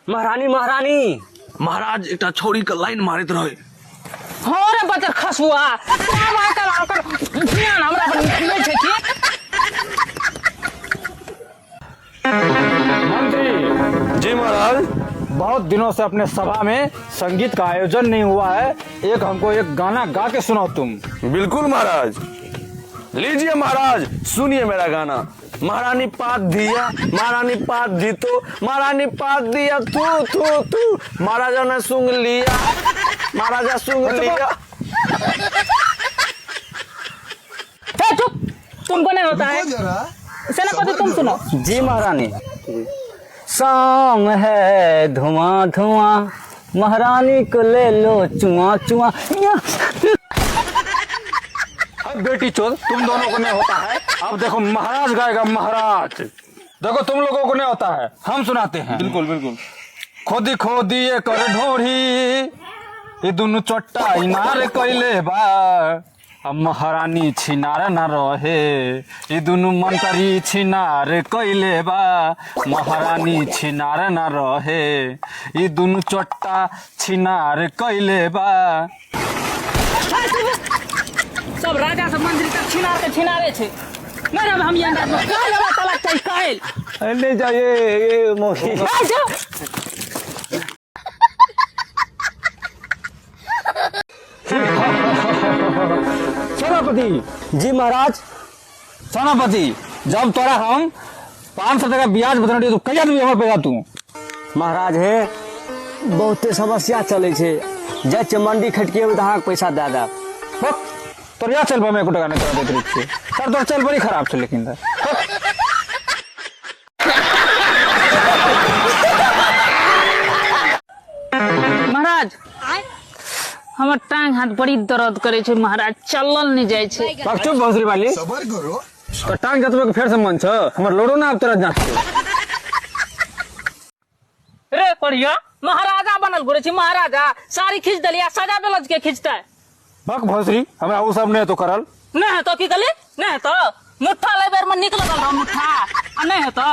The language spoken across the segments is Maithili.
महारानी महारानी। महाराज एकटा छौड़ी के लाइन मारैत रहे। हाँ रे बचर खसुआ, तोरा भाई का ओकर ध्यान हमरा पर नहीं छै की? मंत्री जी महाराज। बहुत दिनों से अपने सभा में संगीत का आयोजन नहीं हुआ है, एक हमको एक गाना गा के सुनाओ तुम। बिल्कुल महाराज, लीजिए महाराज सुनिए मेरा गाना। महारानी पात दिया, महारानी पात दी तो, महारानी पात दिया थू थू थू, महाराजा ने सुन लिया, महाराजा सुन लिया। ए, चुप, तुमको नहीं होता है। सेनापति तुम सुनो। जी महारानी। सॉन्ग है धुआं धुआं, महारानी को ले लो चुआ चुआ। अब बेटी चोद, तुम दोनों को नहीं होता है। अब देखो महाराज गाएगा महाराज। देखो तुम लोगों को नहीं होता है, हम सुनाते हैं। बिल्कुल बिल्कुल। खोदी खोदी ये कर ढोरी, ये दोनों चट्टा इनार कैले बा, अब महारानी छिनार न रहे, ये दोनों मंत्री छिनार कैले बा, महारानी छिनार न रहे, ये दोनों चट्टा छिनार कैले बा। सब राजा सब मंत्री तक छिनार के छिनारे छै। नहीं रे, हम ये अंदर में काल हवा तलाक छै काल। नहीं जाइए ये मोही। आ जाओ। सेनापति। जी महाराज। सेनापति, जब तोरा हम 500 टका ब्याज बदल रही तो कहिया देबी हमर पैसा तू? महाराज हे बहुते समस्या चले छै, जाइ छियै मंडी खटके तऽ अहाँके पैसा दए देब। बक, तोर या चल बमे एको टका नहीं तोरा दैत रहै छियै। सर तोर चल बड़ी खराब छै लेकिन। महाराज हमर टांग हाथ बड़ी दर्द करे छै महाराज, चलल नहीं जाइ छै। बक चुप भोसरी वाली। सबर करो। तो टांग जतबे के फेर से मन छ, हमर लोडो ना आब तोरा जाँच छै। रे कोरिया, महाराजा बनल घुरे छी महाराजा, साड़ी खींच देलिया सजा बेलज के खींचते। बक भोसरी, हमरा उ सब नहीं तो करल। नहीं है तो की कहली? नहीं है तो मुट्ठा ले बेर में निकल रहा मुट्ठा, आ नहीं है तो।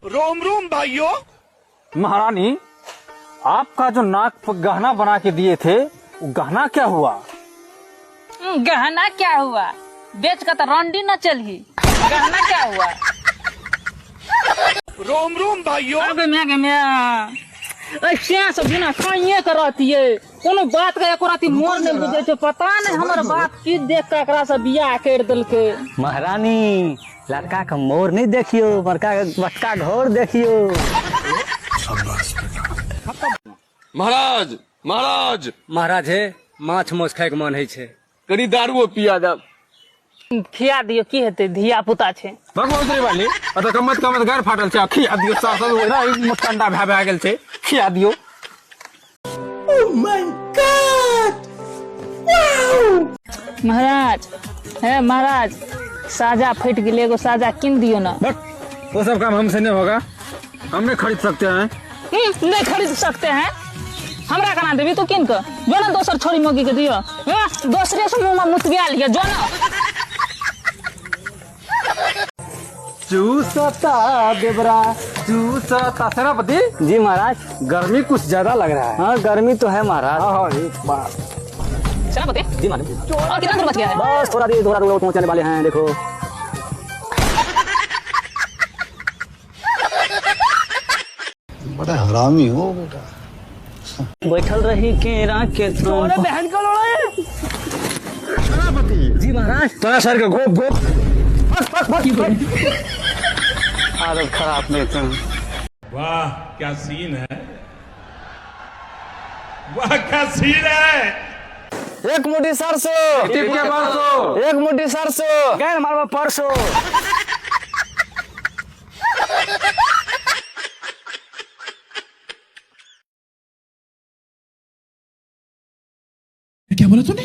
रोम रोम भाइयों। महारानी, आपका जो नाक पर गहना बना के दिए थे वो गहना क्या हुआ? गहना क्या हुआ? बेच के तो रंडी न चलही, गहना क्या हुआ? रोम रोम भाइयों। अबे मैं गे मैं ऐसे सब बिना खाइए के रहतिए, कोनो बात के एको राती मोर नहीं बुझे छै, पता नहीं हमर बाप की देख के एकरा से बियाह कर देलकै। महारानी लड़का के मोर नहीं देखियो, बड़का बड़का घर देखियो। महाराज महाराज। महाराज हे माछ माछ खाय के मन होइ छै। कनी दारुओ पिया देब। खिया दियो की हेतै, धिया पुता छै। बक भोसरी वाली, अतऽ कमत कमत गारि फाटल छै, आ खिया दियो साफ साफ ओहिना ई मुटकंडा भए भए गेल छै, खिया दियो। महाराज हे महाराज, साजा फटि गेलै, एगो साजा कीन दियो ना। बक, वो सब काम हमसे नहीं होगा, हम नहीं खरीद सकते हैं। नहीं खरीद सकते हैं, हमरा केना देबी तू कीन के? जो ना दोसर छोरी मौगी के दियो, दोसरे से मुंह में मुतबिया लियो जो ना। चूसता देवरा चूसता। सेनापति जी महाराज। गर्मी कुछ ज्यादा लग रहा है। हाँ गर्मी तो है महाराज। हाँ, एक बात। सेनापति जी महाराज। और कितना दूर बच गया है? बस थोड़ा देर, थोड़ा दूर पहुंचने वाले हैं देखो। बड़ा हरामी हो बेटा। बैठल रही केरा के थम। बहन को लोड़े। सेनापति जी महाराज। तोरा सर के गोप गोप। बस बस बस। आदत खराब नहीं तुम। वाह क्या सीन है, वाह क्या सीन है। एक मुट्ठी सरसों, टिप के परसों, एक मुट्ठी सरसों, गैर मारवा परसों। क्या बोला तूने?